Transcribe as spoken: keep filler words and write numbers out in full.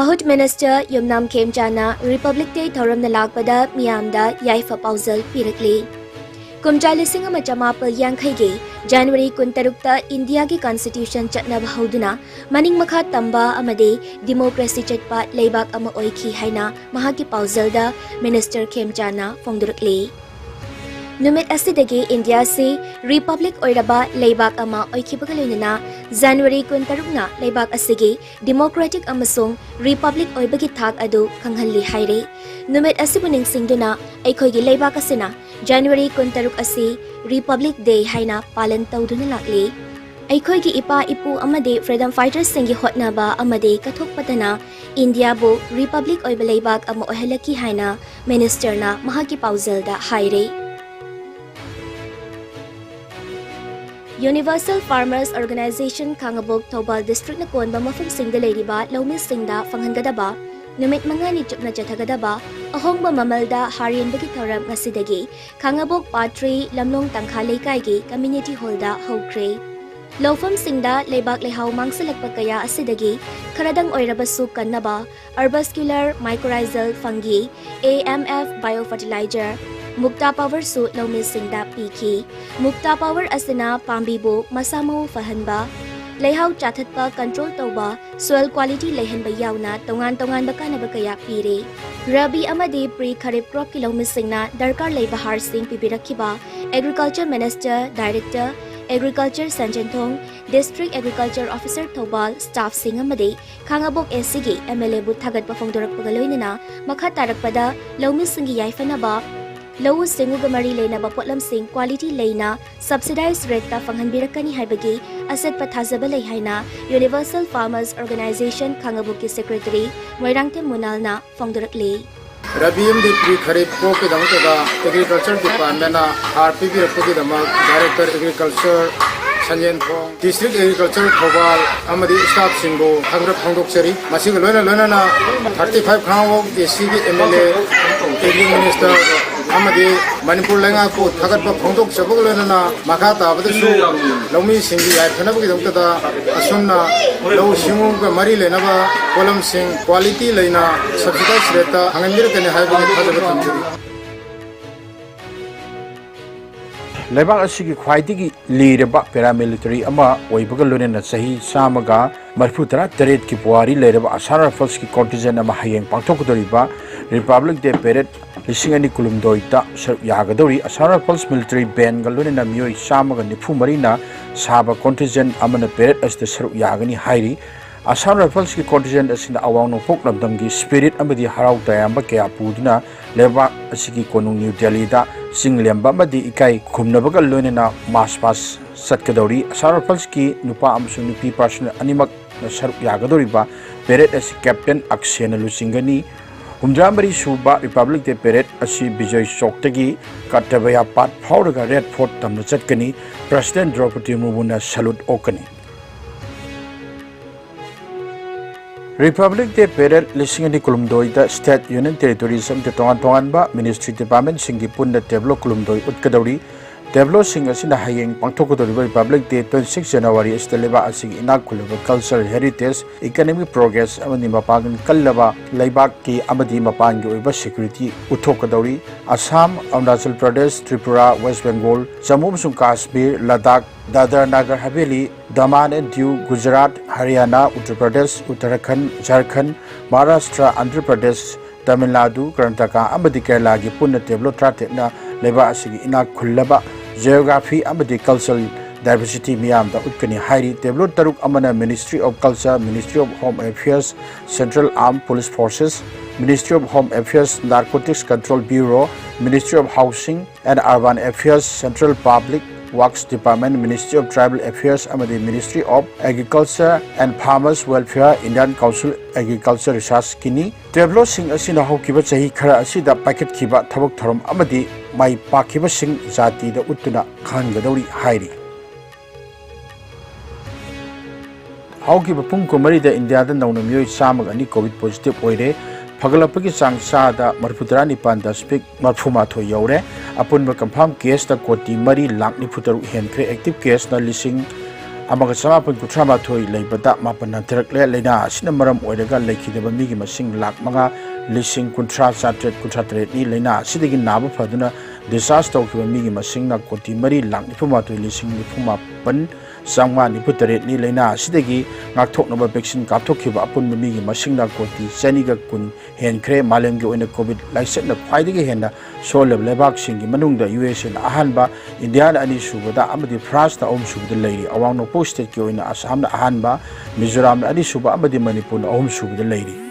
ꯃꯍꯨꯠ ꯃꯤꯅꯤꯁꯇꯔ ꯌꯨꯝꯅꯥꯝ ꯈꯦꯝꯆꯥꯟꯅ republic day ꯊꯧꯔꯝꯗ ꯂꯥꯛꯄꯗ ꯃꯤꯌꯥꯝꯗ ꯌꯥꯏꯐ ꯄꯥꯎꯖꯦꯜ ꯄꯤꯔꯛꯂꯤ꯫ ꯀꯨꯝꯖꯥ ꯂꯤꯁꯤꯡ ꯑꯃ ꯆꯃꯥꯄꯜ ꯌꯥꯡꯈꯩꯒꯤ ꯖꯅꯋꯥꯔꯤ ꯀꯨꯟꯇꯔꯨꯛꯇ ꯏꯟꯗꯤꯌꯥꯒꯤ ꯀꯟꯁꯇꯤꯇ꯭ꯌꯨꯁꯟ ꯆꯠꯅꯕ ꯍꯧꯗꯨꯅ ꯃꯅꯤꯡ ꯃꯈꯥ ꯇꯝꯕ ꯑꯃꯗꯤ ꯗꯤꯃꯣꯀ꯭ꯔꯦꯁꯤ ꯆꯠꯄ ꯂꯩꯕꯥꯛ ꯑꯃ ꯑꯣꯏꯈꯤ ꯍꯥꯏꯅ ꯃꯍꯥꯛꯀꯤ ꯄꯥꯎꯖꯦꯜꯗ ꯃꯤꯅꯤꯁꯇꯔ ꯈꯦꯝꯆꯥꯟꯅ ꯐꯣꯡꯗꯣꯔꯛꯂꯤ꯫ ꯅꯨꯃꯤꯠ ꯑꯁꯤꯗꯒꯤ ꯏꯟꯗꯤꯌꯥ ꯑꯁꯤ ꯔꯤꯄꯕ꯭ꯂꯤꯛ ꯑꯣꯏꯔꯕ ꯂꯩꯕꯥꯛ ꯑꯃ ꯑꯣꯏꯈꯤꯕꯒ ꯂꯣꯏꯅꯅ ꯖꯅꯋꯥꯔꯤ ꯀꯨꯟꯇꯔꯨꯛꯅ ꯂꯩꯕꯥꯛ ꯑꯁꯤꯒꯤ ꯗꯤꯃꯣꯀ꯭ꯔꯦꯇꯤꯛ ꯑꯃꯁꯨꯡ ꯔꯤꯄꯕ꯭ꯂꯤꯛ ꯑꯣꯏꯕꯒꯤ ꯊꯥꯛ ꯑꯗꯨ ꯈꯪꯍꯜꯂꯤ ꯍꯥꯏꯔꯤ꯫ ꯅꯨꯃꯤꯠ ꯑꯁꯤꯕꯨ ꯅꯤꯡꯁꯤꯡꯗꯨꯅ ꯑꯩꯈꯣꯏꯒꯤ ꯂꯩꯕꯥꯛ ꯑꯁꯤꯅ ꯖꯅꯋꯥꯔꯤ ꯀꯨꯟꯇꯔꯨꯛ ꯑꯁꯤ ꯔꯤꯄꯕ꯭ꯂꯤꯛ ꯗꯦ ꯍꯥꯏꯅ ꯄꯥꯂꯟ ꯇꯧꯗꯨꯅ ꯂꯥꯛꯂꯤ꯫ ꯑꯩꯈꯣꯏꯒꯤ ꯏꯄꯥ ꯏꯄꯨ ꯑꯃꯗꯤ ꯐ꯭ꯔꯤꯗꯝ ꯐꯥꯏꯇꯔꯁꯤꯡꯒꯤ ꯍꯣꯠꯅꯕ ꯑꯃꯗꯤ ꯀꯠꯊꯣꯛꯄꯗꯅ ꯏꯟꯗꯤꯌꯥꯕꯨ ꯔꯤꯄꯕ꯭ꯂꯤꯛ ꯑꯣꯏꯕ ꯂꯩꯕꯥꯛ ꯑꯃ ꯑꯣꯏꯍꯜꯂꯛꯈꯤ ꯍꯥꯏꯅ ꯃꯤꯅꯤꯁꯇꯔꯅ ꯃꯍꯥꯛꯀꯤ ꯄꯥꯎꯖꯦꯜꯗ ꯍꯥꯏꯔꯤ꯫ ꯌꯨꯅꯤꯚꯔꯁꯦꯜ ꯐꯥꯔꯃꯔꯁ ꯑꯣꯔꯒꯅꯥꯏꯖꯦꯁꯟ ꯈꯥꯉꯕꯣꯛ ꯊꯧꯕꯥꯜ ꯗꯤꯁꯇ꯭ꯔꯤꯛꯅ ꯀꯣꯟꯕ ꯃꯐꯝꯁꯤꯡꯗ ꯂꯩꯔꯤꯕ ꯂꯧꯃꯤꯁꯤꯡꯗ ꯐꯪꯍꯟꯒꯗꯕ ꯅꯨꯃꯤꯠ ꯃꯉꯥꯅꯤ ꯆꯨꯞꯅ ꯆꯠꯊꯒꯗꯕ ꯑꯍꯣꯡꯕ ꯃꯃꯜꯗ ꯍꯥꯔ ꯌꯦꯟꯕꯒꯤ ꯊꯧꯔꯝ ꯉꯁꯤꯗꯒꯤ ꯈꯥꯉꯕꯣꯛ ꯄꯥꯠ ꯊ꯭ꯔꯤ ꯂꯝꯂꯣꯡ ꯇꯪꯈꯥ ꯂꯩꯀꯥꯏꯒꯤ ꯀꯝꯃ꯭ꯌꯨꯅꯤꯇꯤ ꯍꯣꯜꯗ ꯍꯧꯈ꯭ꯔꯦ꯫ ꯂꯧꯐꯝꯁꯤꯡꯗ ꯂꯩꯕꯥꯛ ꯂꯩꯍꯥꯎ ꯃꯥꯡꯁꯤꯜꯂꯛꯄ ꯀꯌꯥ ꯑꯁꯤꯗꯒꯤ ꯈꯔꯗꯪ ꯑꯣꯏꯔꯕꯁꯨ ꯀꯟꯅꯕ ꯑꯔꯕꯁꯀ꯭ꯌꯨꯂꯔ ꯃꯥꯏꯀꯣꯔꯥꯏꯖꯜ ꯐꯪꯒꯤ, AMF bio fertilizer, ꯃꯨꯛꯇꯥ ꯄꯥꯋꯔꯁꯨ ꯂꯧꯃꯤꯁꯤꯡꯗ ꯄꯤꯈꯤ꯫ ꯃꯨꯛꯇꯥ ꯄꯥꯋꯔ ꯑꯁꯤꯅ ꯄꯥꯝꯕꯤꯕꯨ ꯃꯁꯥ ꯃꯎ ꯐꯍꯟꯕ, ꯂꯩꯍꯥꯎ ꯆꯥꯊꯠꯄ ꯀꯟꯇ꯭ꯔꯣꯜ ꯇꯧꯕ, ꯁꯣꯏꯜ ꯀ꯭ꯋꯥꯂꯤꯇꯤ ꯂꯩꯍꯟꯕ ꯌꯥꯎꯅ ꯇꯣꯉꯥꯟ ꯇꯣꯉꯥꯟꯕ ꯀꯥꯟꯅꯕ ꯀꯌꯥ ꯄꯤꯔꯤ꯫ ꯔꯕꯤ ꯑꯃꯗꯤ ꯄ꯭ꯔꯤ ꯈꯔꯤꯞ ꯀ꯭ꯔꯣꯞꯀꯤ ꯂꯧꯃꯤꯁꯤꯡꯅ ꯗꯔꯀꯥꯔ ꯂꯩꯕ ꯍꯥꯔꯁꯤꯡ ꯄꯤꯕꯤꯔꯛꯈꯤꯕ agriculture minister, director agriculture Sanjenthong, district agriculture officer Thoubal, ꯁ꯭ꯇꯥꯐꯁꯤꯡ ꯑꯃꯗꯤ ꯈꯥꯉꯕꯣꯛ ACꯒꯤ MLAꯕꯨ ꯊꯥꯒꯠꯄ ꯐꯣꯡꯗꯣꯔꯛꯄꯒ ꯂꯣꯏꯅꯅ ꯃꯈꯥ ꯇꯥꯔꯛꯄꯗ ꯂꯧꯃꯤꯁꯤꯡꯒꯤ ꯌꯥꯏꯐꯅꯕ ꯂꯧꯎ ꯁꯤꯡꯎꯒ ꯃꯔꯤ ꯂꯩꯅꯕ ꯄꯣꯠꯂꯝꯁꯤꯡ ꯀ꯭ꯋꯥꯂꯤꯇꯤ ꯂꯩꯅ ꯁꯕꯁꯤꯗꯥꯏꯖ ꯔꯦꯠꯇ ꯐꯪꯍꯟꯕꯤꯔꯛꯀꯅꯤ ꯍꯥꯏꯕꯒꯤ ꯑꯆꯦꯠꯄ ꯊꯥꯖꯕ ꯂꯩ ꯍꯥꯏꯅ ꯌꯨꯅꯤꯚꯔꯁꯦꯜ ꯐꯥꯔꯃꯔꯁ ꯑꯣꯔꯒꯅꯥꯏꯖꯦꯁꯟ ꯈꯥꯉꯕꯣꯛꯀꯤ ꯁꯦꯀ꯭ꯔꯦꯇꯔꯤ ꯃꯣꯏꯔꯥꯡꯊꯦꯝ ꯃꯨꯅꯥꯜꯅ ꯐꯣꯡꯗꯣꯔꯛꯂꯤ꯫ ꯔꯕꯤ ꯑꯃꯗꯤ ꯄ꯭ꯔꯤ ꯈꯔꯤꯞ ꯀ꯭ꯔꯣꯞꯀꯤꯗꯃꯛꯇ ꯑꯦꯒ꯭ꯔꯤꯀꯜꯆꯔ ꯗꯤꯄꯥꯔꯠꯃꯦꯟꯅ ꯍꯥꯔ ꯄꯤꯕꯤꯔꯛꯄꯒꯤꯗꯃꯛ director agriculture Sanjenthong, district agriculture Thoubal ꯑꯃꯗꯤ ꯁ꯭ꯇꯥꯐꯁꯤꯡꯕꯨ ꯊꯥꯒꯠ ꯐꯣꯡꯗꯣꯛꯆꯔꯤ꯫ ꯃꯁꯤꯒ ꯂꯣꯏꯅ ꯂꯣꯏꯅꯅ thirty five ꯈꯥꯉꯕꯣꯛ ACꯒꯤ MLA, ꯑꯦꯒ꯭ꯔꯤ ꯃꯤꯅꯤꯁꯇꯔ ꯑꯃꯗꯤ ꯃꯅꯤꯄꯨꯔ ꯂꯩꯉꯥꯛꯄꯨ ꯊꯥꯒꯠꯄ ꯐꯣꯡꯗꯣꯛꯆꯕꯒ ꯂꯣꯏꯅꯅ ꯃꯈꯥ ꯇꯥꯕꯗꯁꯨ ꯂꯧꯃꯤꯁꯤꯡꯒꯤ ꯌꯥꯏꯐꯅꯕꯒꯤꯗꯃꯛꯇꯗ ꯑꯁꯨꯝꯅ ꯂꯧꯎ ꯁꯤꯡꯎꯒ ꯃꯔꯤ ꯂꯩꯅꯕ ꯄꯣꯠꯂꯝꯁꯤꯡ quality ꯂꯩꯅ subsidized rate ꯇ ꯐꯪꯍꯟꯕꯤꯔꯛꯀꯅꯤ ꯍꯥꯏꯕꯒꯤ ꯊꯥꯖꯕ ꯊꯝꯖꯔꯤ꯫ ꯂꯩꯕꯥꯛ ꯑꯁꯤꯒꯤ ꯈ꯭ꯋꯥꯏꯗꯒꯤ ꯂꯤꯔꯕ paramilitary ꯑꯃ ꯑꯣꯏꯕꯒ ꯂꯣꯏꯅꯅ ꯆꯍꯤ ꯆꯥꯝꯃꯒ ꯃꯔꯤꯐꯨ ꯇꯔꯥ ꯇꯔꯦꯠꯀꯤ ꯄꯨꯋꯥꯔꯤ ꯂꯩꯔꯕ Assam Rifles ꯀꯤ contingent ꯑꯃ ꯍꯌꯦꯡ ꯄꯥꯡꯊꯣꯛꯀꯗꯧꯔꯤꯕ Republic Day Parade ꯂꯤꯁꯤꯡ ꯑꯅꯤ ꯀꯨꯟꯍꯨꯝꯗꯣꯏꯗ ꯁꯔꯨꯛ ꯌꯥꯒꯗꯧꯔꯤ꯫ Assam Rifles military band ꯒ ꯂꯣꯏꯅꯅ ꯃꯤꯑꯣꯏ ꯆꯥꯝꯃꯒ ꯅꯤꯐꯨ ꯃꯔꯤꯅ ꯁꯥꯕ contingent ꯑꯃꯅ parade ꯑꯁꯤꯗ ꯁꯔꯨꯛ ꯌꯥꯒꯅꯤ ꯍꯥꯏꯔꯤ꯫ Assam Rifles ꯀꯤ contingent ꯑꯁꯤꯅ ꯑꯋꯥꯡ ꯅꯣꯡꯄꯣꯛ ꯂꯝꯗꯝꯒꯤ spirit ꯑꯃꯗꯤ ꯍꯔꯥꯎ ꯇꯌꯥꯝꯕ ꯀꯌꯥ ꯄꯨꯗꯨꯅ ꯂꯩꯕꯥꯛ ꯑꯁꯤꯒꯤ ꯀꯣꯅꯨꯡ ꯅ꯭ꯌꯨ ꯗꯦꯜꯂꯤꯗ ꯆꯤꯡ ꯂꯦꯝꯕ ꯑꯃꯗꯤ ꯏꯀꯥꯏ ꯈꯨꯝꯅꯕꯒ ꯂꯣꯏꯅꯅ march past ꯆꯠꯀꯗꯧꯔꯤ꯫ Assam Rifles ꯀꯤ ꯅꯨꯄꯥ ꯑꯃꯁꯨꯡ ꯅꯨꯄꯤ personnel ꯑꯅꯤꯃꯛꯅ ꯁꯔꯨꯛ ꯌꯥꯒꯗꯧꯔꯤꯕ parade ꯑꯁꯤ Captain ꯑꯛꯁꯦꯅ ꯂꯨꯆꯤꯡꯒꯅꯤ꯫ ꯍꯨꯝꯗ꯭ꯔꯥ ꯃꯔꯤ ꯁꯨꯕ Republic Day Parade ꯑꯁꯤ ꯕꯤꯖꯣꯏ ꯆꯧꯛꯇꯒꯤ ꯀꯔꯇꯕꯌ ꯄꯥꯊ ꯐꯥꯎꯔꯒ Red Fort ꯇꯝꯅ ꯆꯠꯀꯅꯤ꯫ President ꯗ꯭ꯔꯧꯄꯗꯤ ꯃꯨꯔꯃꯨꯅ salute ꯑꯣꯛꯀꯅꯤ꯫ Republic Day Parade ꯂꯤꯁꯤꯡ ꯑꯅꯤ ꯀꯨꯟꯍꯨꯝꯗꯣꯏꯗ state, union territories ꯑꯃꯗꯤ ꯇꯣꯉꯥꯟ ꯇꯣꯉꯥꯟꯕ ministry department ꯁꯤꯡꯒꯤ ꯄꯨꯟꯅ tableau ꯀꯨꯟꯍꯨꯝꯗꯣꯏ ꯎꯠꯀꯗꯧꯔꯤ꯫ Tableau ꯁꯤꯡ ꯑꯁꯤꯅ ꯍꯌꯦꯡ ꯄꯥꯡꯊꯣꯛꯀꯗꯧꯔꯤꯕ Republic Day twenty six January ꯑꯁꯤꯗ ꯂꯩꯕꯥꯛ ꯑꯁꯤꯒꯤ ꯏꯅꯥꯛ ꯈꯨꯜꯂꯕ cultural heritage, economic progress ꯑꯃꯗꯤ ꯃꯄꯥꯡꯒꯜ ꯀꯜꯂꯕ ꯂꯩꯕꯥꯛꯀꯤ ꯑꯃꯗꯤ ꯃꯄꯥꯟꯒꯤ ꯑꯣꯏꯕ security ꯎꯠꯊꯣꯛꯀꯗꯧꯔꯤ꯫ ꯑꯁꯥꯝ, ꯑꯔꯨꯅꯥꯆꯜ ꯄ꯭ꯔꯗꯦꯁ, ꯇ꯭ꯔꯤꯄꯨꯔꯥ, ꯋꯦꯁ ꯕꯦꯡꯒꯣꯜ, ꯖꯝꯃꯨ ꯑꯃꯁꯨꯡ ꯀꯥꯁꯃꯤꯔ, ꯂꯗꯥꯈ, ꯗꯥꯗꯔ ꯅꯥꯒꯔ ꯍꯕꯦꯂꯤ, ꯗꯃꯥꯟ ꯑꯦꯟ ꯗꯤꯎ, ꯒꯨꯖꯔꯥꯠ, ꯍꯔꯤꯌꯥꯅꯥ, ꯎꯠꯇꯔ ꯄ꯭ꯔꯗꯦꯁ, ꯎꯠꯇꯔꯥꯈꯟꯗ, ꯖꯔꯈꯟꯗ, ꯃꯍꯥꯔꯥꯁꯇ꯭ꯔ, ꯑꯟꯙ꯭ꯔ ꯄ꯭ꯔꯗꯦꯁ, ꯇꯥꯃꯤꯜ ꯅꯥꯗꯨ, ꯀꯔꯅꯥꯇꯀꯥ ꯑꯃꯗꯤ ꯀꯦꯔꯂꯥꯒꯤ ꯄꯨꯟꯅ tableau ꯇꯔꯥꯇꯔꯦꯠꯅ ꯂꯩꯕꯥꯛ ꯑꯁꯤꯒꯤ ꯏꯅꯥꯛ ꯈꯨꯜꯂꯕ geography ꯑꯃꯗꯤ cultural diversity ꯃꯤꯌꯥꯝꯗ ꯎꯠꯀꯅꯤ ꯍꯥꯏꯔꯤ꯫ Tableau ꯇꯔꯨꯛ ꯑꯃꯅ Ministry of Culture, Ministry of Home Affairs, Central Armed Police Forces, Ministry of Home Affairs, Narcotics Control Bureau, Ministry of Housing and Urban Affairs, Central Public Works Department, Ministry of Tribal Affairs ꯑꯃꯗꯤ Ministry of Agriculture and Farmers Welfare, Indian Council Agriculture Research ꯀꯤꯅꯤ꯫ Tableau ꯁꯤꯡ ꯑꯁꯤꯅ ꯍꯧꯈꯤꯕ ꯆꯍꯤ ꯈꯔ ꯑꯁꯤꯗ ꯄꯥꯏꯈꯠꯈꯤꯕ ꯊꯕꯛ ꯊꯧꯔꯝ ꯑꯃꯗꯤ ꯃꯥꯏ ꯄꯥꯛꯈꯤꯕꯁꯤꯡ ꯖꯥꯇꯤꯗ ꯎꯠꯇꯨꯅ ꯈꯪꯍꯟꯒꯗꯧꯔꯤ ꯍꯥꯏꯔꯤ꯫ ꯍꯧꯈꯤꯕ ꯄꯨꯡ ꯀꯨꯟꯃꯔꯤꯗ ꯏꯟꯗꯤꯌꯥꯗ ꯅꯧꯅ ꯃꯤꯑꯣꯏ ꯆꯥꯝꯃꯒ ꯑꯅꯤ COVID positive ꯑꯣꯏꯔꯦ꯫ ꯐꯒꯠꯂꯛꯄꯒꯤ ꯆꯥꯡ ꯆꯥꯗ ꯃꯔꯤꯐꯨ ꯇꯔꯥ ꯅꯤꯄꯥꯟ ꯗꯁꯃꯤꯛ ꯃꯔꯤꯐꯨ ꯃꯥꯊꯣꯏ ꯌꯧꯔꯦ꯫ ꯑꯄꯨꯟꯕ ꯀꯟꯐꯥꯝ ꯀꯦꯁꯇ ꯀꯣꯇꯤ ꯃꯔꯤ ꯂꯥꯛ ꯅꯤꯐꯨ ꯇꯔꯨꯛ ꯍꯦꯟꯈ꯭ꯔꯦ꯫ ꯑꯦꯛꯇꯤꯚ ꯀꯦꯁꯅ ꯂꯤꯁꯤꯡ ꯑꯃꯒ ꯆꯃꯥꯄꯟ ꯀꯨꯟꯊ꯭ꯔꯥ ꯃꯥꯊꯣꯏ ꯂꯩꯕꯗ ꯃꯥꯄꯟ ꯍꯟꯊꯔꯛꯂꯦ꯫ ꯂꯥꯏꯅꯥ ꯑꯁꯤꯅ ꯃꯔꯝ ꯑꯣꯏꯔꯒ ꯂꯩꯈꯤꯗꯕ ꯃꯤꯒꯤ ꯃꯁꯤꯡ ꯂꯥꯛ ꯃꯉꯥ ꯂꯤꯁꯤꯡ ꯀꯨꯟꯊ꯭ꯔꯥ ꯆꯥꯇ꯭ꯔꯦꯠ ꯀꯨꯟꯊ꯭ꯔꯥ ꯇꯔꯦꯠꯅꯤ꯫ ꯂꯥꯏꯅꯥ ꯑꯁꯤꯗꯒꯤ ꯅꯥꯕ ꯐꯗꯨꯅ ꯗꯤꯁꯆꯥꯔꯖ ꯇꯧꯈꯤꯕ ꯃꯤꯒꯤ ꯃꯁꯤꯡꯅ ꯀꯣꯇꯤ ꯃꯔꯤ ꯂꯥꯛ ꯅꯤꯐꯨ ꯃꯥꯊꯣꯏ ꯂꯤꯁꯤꯡ ꯅꯤꯐꯨ ꯃꯥꯄꯟ ꯆꯥꯝꯃꯉꯥ ꯅꯤꯐꯨ ꯇꯔꯦꯠꯅꯤ꯫ ꯂꯥꯏꯅꯥ ꯑꯁꯤꯗꯒꯤ ꯉꯥꯛꯊꯣꯛꯅꯕ ꯚꯦꯛꯁꯤꯟ ꯀꯥꯞꯊꯣꯛꯈꯤꯕ ꯑꯄꯨꯟꯕ ꯃꯤꯒꯤ ꯃꯁꯤꯡꯅ ꯀꯣꯇꯤ ꯆꯅꯤꯒ ꯀꯨꯟ ꯍꯦꯟꯈ꯭ꯔꯦ꯫ ꯃꯥꯂꯦꯝꯒꯤ ꯑꯣꯏꯅ ꯀꯣꯚꯤꯗ ꯂꯥꯏꯆꯠꯅ ꯈ꯭ꯋꯥꯏꯗꯒꯤ ꯍꯦꯟꯅ ꯁꯣꯜꯂꯕ ꯂꯩꯕꯥꯛꯁꯤꯡꯒꯤ ꯃꯅꯨꯡꯗ ꯌꯨ ꯑꯦꯁ ꯑꯦꯅ ꯑꯍꯥꯟꯕ, ꯏꯟꯗꯤꯌꯥꯅ ꯑꯅꯤꯁꯨꯕꯗ ꯑꯃꯗꯤ ꯐ꯭ꯔꯥꯟꯁꯅ ꯑꯍꯨꯝꯁꯨꯕꯗ ꯂꯩꯔꯤ꯫ ꯑꯋꯥꯡ ꯅꯣꯡꯄꯣꯛ ꯁ꯭ꯇꯦꯠꯀꯤ ꯑꯣꯏꯅ ꯑꯁꯥꯝꯅ ꯑꯍꯥꯟꯕ, ꯃꯤꯖꯣꯔꯥꯝꯅ ꯑꯅꯤꯁꯨꯕ ꯑꯃꯗꯤ ꯃꯅꯤꯄꯨꯔꯅ ꯑꯍꯨꯝꯁꯨꯕꯗ ꯂꯩꯔꯤ꯫